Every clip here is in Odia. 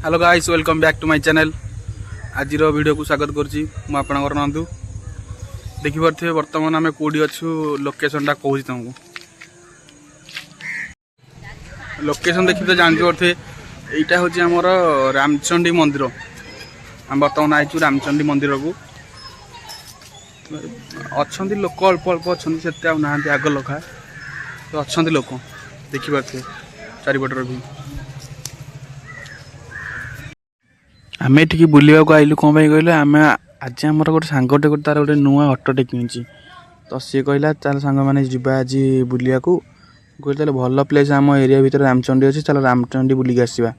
Hello guys, welcome back to my channel. ଆଜିର ଭିଡ଼ିଓକୁ ସ୍ୱାଗତ କରୁଛି ମୁଁ ଆପଣଙ୍କର ନନ୍ଦୁ। ଦେଖିପାରୁଥିବେ ବର୍ତ୍ତମାନ ଆମେ କେଉଁଠି ଅଛୁ। ଲୋକେସନଟା କହୁଛି ତୁମକୁ। ଲୋକେସନ ଦେଖି ତ ଜାଣିପାରୁଥିବେ, ଏଇଟା ହେଉଛି ଆମର ରାମଚଣ୍ଡୀ ମନ୍ଦିର। ଆମେ ବର୍ତ୍ତମାନ ଆଇଛୁ ରାମଚଣ୍ଡୀ ମନ୍ଦିରକୁ। ଅଛନ୍ତି ଲୋକ, ଅଳ୍ପ ଅଳ୍ପ ଅଛନ୍ତି, ସେତେ ଆଉ ନାହାନ୍ତି ଆଗ ଲେଖା ତ ଅଛନ୍ତି ଲୋକ। ଦେଖିପାରୁଥିବେ ଚାରିପଟର ଭିଉ। ଆମେ ଏଠିକି ବୁଲିବାକୁ ଆଇଲୁ କ'ଣ ପାଇଁ କହିଲେ, ଆମେ ଆଜି ଆମର ଗୋଟେ ସାଙ୍ଗଟେ ଗୋଟେ ତାର ଗୋଟେ ନୂଆ ଅଟୋଟେ କିଣିଛି। ତ ସିଏ କହିଲା, ଚାଲ ସାଙ୍ଗମାନେ ଯିବା ଆଜି ବୁଲିବାକୁ। ମୁଁ କହିଲି, ତାହେଲେ ଭଲ ପ୍ଲେସ୍ ଆମ ଏରିଆ ଭିତରେ ରାମଚଣ୍ଡୀ ଅଛି, ଚାଲ ରାମଚଣ୍ଡୀ ବୁଲିକି ଆସିବା।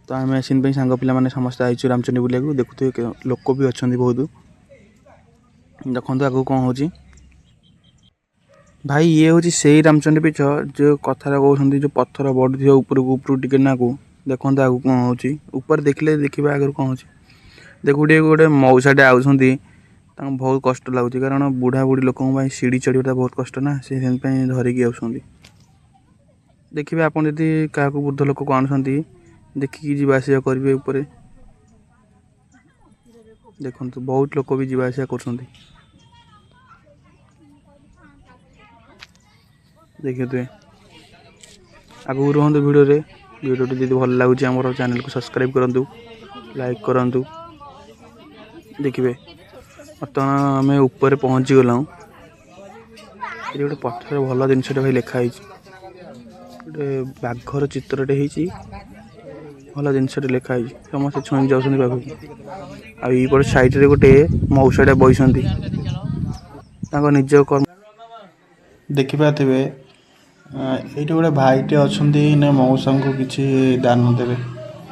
ତ ଆମେ ସେଥିପାଇଁ ସାଙ୍ଗ ପିଲାମାନେ ସମସ୍ତେ ଆଇଛୁ ରାମଚଣ୍ଡୀ ବୁଲିବାକୁ। ଦେଖୁଥିବେ, ଲୋକ ବି ଅଛନ୍ତି ବହୁତ। ଦେଖନ୍ତୁ ଆଗକୁ କ'ଣ ହେଉଛି। ଭାଇ, ଇଏ ହେଉଛି ସେଇ ରାମଚଣ୍ଡୀ ପୀଠ, ଯେଉଁ କଥାରେ କହୁଛନ୍ତି, ଯେଉଁ ପଥର ବଢ଼ୁଥିବ ଉପରକୁ ଉପରକୁ ଟିକେ ନାକୁ। ଦେଖନ୍ତୁ ଆଗକୁ କ'ଣ ହେଉଛି। ଉପରେ ଦେଖିଲେ ଦେଖିବା ଆଗରୁ କ'ଣ ହେଉଛି। ଦେଖୁ ଟିକେ, ଗୋଟେ ମଉସାଟେ ଆଉଛନ୍ତି, ତାଙ୍କୁ ବହୁତ କଷ୍ଟ ଲାଗୁଛି, କାରଣ ବୁଢ଼ା ବୁଢ଼ୀ ଲୋକଙ୍କ ପାଇଁ ସିଡ଼ି ଚଢ଼ିବାଟା ବହୁତ କଷ୍ଟ ନା, ସେ ସେଥିପାଇଁ ଧରିକି ଆସୁଛନ୍ତି। ଦେଖିବେ, ଆପଣ ଯଦି କାହାକୁ ବୃଦ୍ଧ ଲୋକକୁ ଆଣୁଛନ୍ତି, ଦେଖିକି ଯିବା ଆସିବା କରିବେ ଉପରେ। ଦେଖନ୍ତୁ, ବହୁତ ଲୋକ ବି ଯିବା ଆସିବା କରୁଛନ୍ତି। ଦେଖିଥିବେ। ଆଗକୁ ରୁହନ୍ତୁ ଭିଡ଼ିଓରେ। ଭିଡ଼ିଓଟି ଯଦି ଭଲ ଲାଗୁଛି, ଆମର ଚ୍ୟାନେଲକୁ ସବସ୍କ୍ରାଇବ୍ କରନ୍ତୁ, ଲାଇକ୍ କରନ୍ତୁ। ଦେଖିବେ, ବର୍ତ୍ତମାନ ଆମେ ଉପରେ ପହଞ୍ଚିଗଲାଉ। ଏଠି ଗୋଟେ ପଥର ଭଲ ଜିନିଷଟେ ଭାଇ ଲେଖା ହେଇଛି। ଗୋଟେ ବାଘର ଚିତ୍ରଟେ ହେଇଛି, ଭଲ ଜିନିଷଟେ ଲେଖା ହେଇଛି। ସମସ୍ତେ ଛୁଇଁକି ଯାଉଛନ୍ତି ପାଖକୁ। ଆଉ ଏଇପଟ ସାଇଡ଼ରେ ଗୋଟେ ମଉସାଟେ ବଇଛନ୍ତି ତାଙ୍କ ନିଜ କର୍ମ। ଦେଖିପାରୁଥିବେ, ଏଇଠି ଗୋଟେ ଭାଇଟେ ଅଛନ୍ତି ନା, ମଉସାଙ୍କୁ କିଛି ଦାନ ଦେବେ।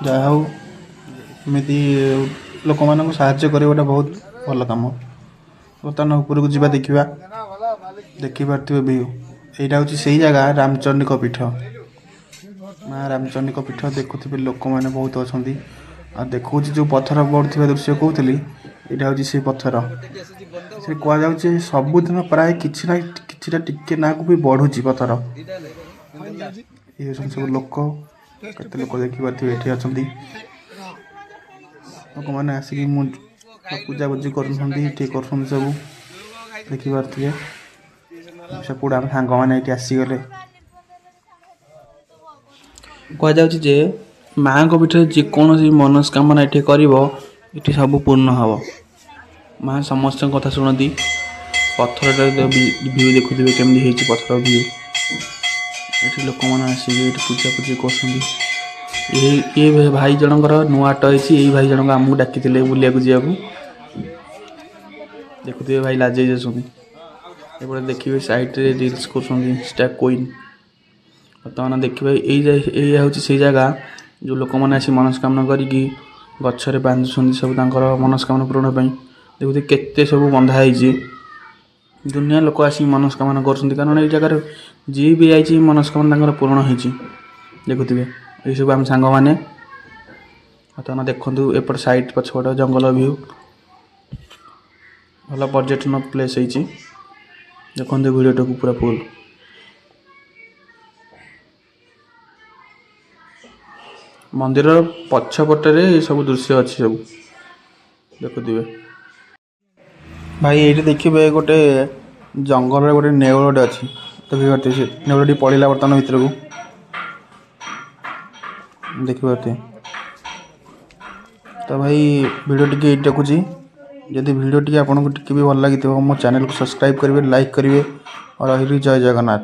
ଯାହା ହଉ, ଏମିତି ଲୋକମାନଙ୍କୁ ସାହାଯ୍ୟ କରିବାଟା ବହୁତ ଭଲ କାମ। ବର୍ତ୍ତମାନ ଉପରକୁ ଯିବା, ଦେଖିବା। ଦେଖିପାରୁଥିବେ ଭିଉ। ଏଇଟା ହେଉଛି ସେଇ ଜାଗା, ରାମଚଣ୍ଡୀଙ୍କ ପୀଠ, ମା ରାମଚଣ୍ଡୀଙ୍କ ପୀଠ। ଦେଖୁଥିବେ, ଲୋକମାନେ ବହୁତ ଅଛନ୍ତି। ଆଉ ଦେଖଉଛି ଯେଉଁ ପଥର ପଡ଼ୁଥିବା ଦୃଶ୍ୟ କହୁଥିଲି, ଏଇଟା ହେଉଛି ସେଇ ପଥର। ସେ କୁହାଯାଉଛି ସବୁଦିନ ପ୍ରାୟ କିଛି ନା କିଛିଟା ଟିକେ ନାକୁ ବି ବଢ଼ୁଛି ପଥର। ଇଏ ହେଉଛନ୍ତି ସବୁ ଲୋକ। କେତେ ଲୋକ ଦେଖିପାରୁଥିବେ ଏଠି ଅଛନ୍ତି। ଲୋକମାନେ ଆସିକି ମୁଁ ପୂଜାପୂଜି କରୁଛନ୍ତି, ଏଠି କରୁଛନ୍ତି ସବୁ। ଦେଖିପାରୁଥିବେ, ସେପଟୁ ଆମ ସାଙ୍ଗମାନେ ଏଇଠି ଆସିଗଲେ। କୁହାଯାଉଛି ଯେ ମାଆଙ୍କ ପୀଠରେ ଯେକୌଣସି ମନସ୍କାମନା ଏଠି କରିବ, ଏଠି ସବୁ ପୂର୍ଣ୍ଣ ହେବ। ମା ସମସ୍ତଙ୍କ କଥା ଶୁଣନ୍ତି। ପଥରଟା ଭିଉ ଦେଖୁଥିବେ କେମିତି ହେଇଛି ପଥର ଭିଉ। ଏଠି ଲୋକମାନେ ଆସିକି ଏଠି ପୂଜାପୂଜି କରୁଛନ୍ତି। ଏଇ ଭାଇ ଜଣଙ୍କର ନୂଆ ଅଟୋ ହେଇଛି। ଏଇ ଭାଇ ଜଣଙ୍କ ଆମକୁ ଡାକିଥିଲେ ବୁଲିବାକୁ ଯିବାକୁ। ଦେଖୁଥିବେ, ଭାଇ ଲାଜେଇ ଯାଉଛନ୍ତି। ଏପଟେ ଦେଖିବେ, ସାଇଡ଼ରେ ରିଲ୍ସ କରୁଛନ୍ତି ଇନଷ୍ଟା କୁଇନ୍। ବର୍ତ୍ତମାନ ଦେଖିବେ, ଏଇ ହେଉଛି ସେଇ ଜାଗା, ଯେଉଁ ଲୋକମାନେ ଆସି ମନସ୍କାମନା କରିକି ଗଛରେ ବାନ୍ଧୁଛନ୍ତି ସବୁ ତାଙ୍କର ମନସ୍କାମନା ପୂରଣ ପାଇଁ। ଦେଖୁଥିବେ, କେତେ ସବୁ ବନ୍ଧା ହେଇଛି। ଦୁନିଆ ଲୋକ ଆସିକି ମନସ୍କାମନା କରୁଛନ୍ତି, କାରଣ ଏଇ ଜାଗାରେ ଯିଏ ବି ଯାଇଛି, ମନସ୍କାମନା ତାଙ୍କର ପୂରଣ ହେଇଛି। ଦେଖୁଥିବେ, ଏଇସବୁ ଆମ ସାଙ୍ଗମାନେ। ବର୍ତ୍ତମାନ ଦେଖନ୍ତୁ, ଏପଟ ସାଇଡ଼୍ ପଛପଟ ଜଙ୍ଗଲ ଭିଉ। ଭଲ ପର୍ଯ୍ୟଟନ ପ୍ଲେସ୍ ହେଇଛି। ଦେଖନ୍ତୁ ଭିଡ଼ିଓଟାକୁ ପୁରା ଫୁଲ୍। ମନ୍ଦିରର ପଛପଟରେ ସବୁ ଦୃଶ୍ୟ ଅଛି ସବୁ, ଦେଖୁଥିବେ। ଭାଇ, ଏଇଠି ଦେଖିବେ, ଗୋଟେ ଜଙ୍ଗଲରେ ଗୋଟେ ନେଉଳଟେ ଅଛି। ଦେଖିପାରୁଥିବେ, ସେ ନେଉଳଟି ପଳେଇଲା ବର୍ତ୍ତମାନ ଭିତରକୁ। ଦେଖିପାରୁଥିବେ। ତ ଭାଇ, ଭିଡ଼ିଓ ଟିକେ ଏଇଠି ରଖୁଛି। ଯଦି ଭିଡ଼ିଓ ଟିକେ ଆପଣଙ୍କୁ ଟିକେ ବି ଭଲ ଲାଗିଥିବ, ମୋ ଚ୍ୟାନେଲକୁ ସବସ୍କ୍ରାଇବ୍ କରିବେ, ଲାଇକ୍ କରିବେ। ଆଉ ରହିଲି, ଜୟ ଜଗନ୍ନାଥ।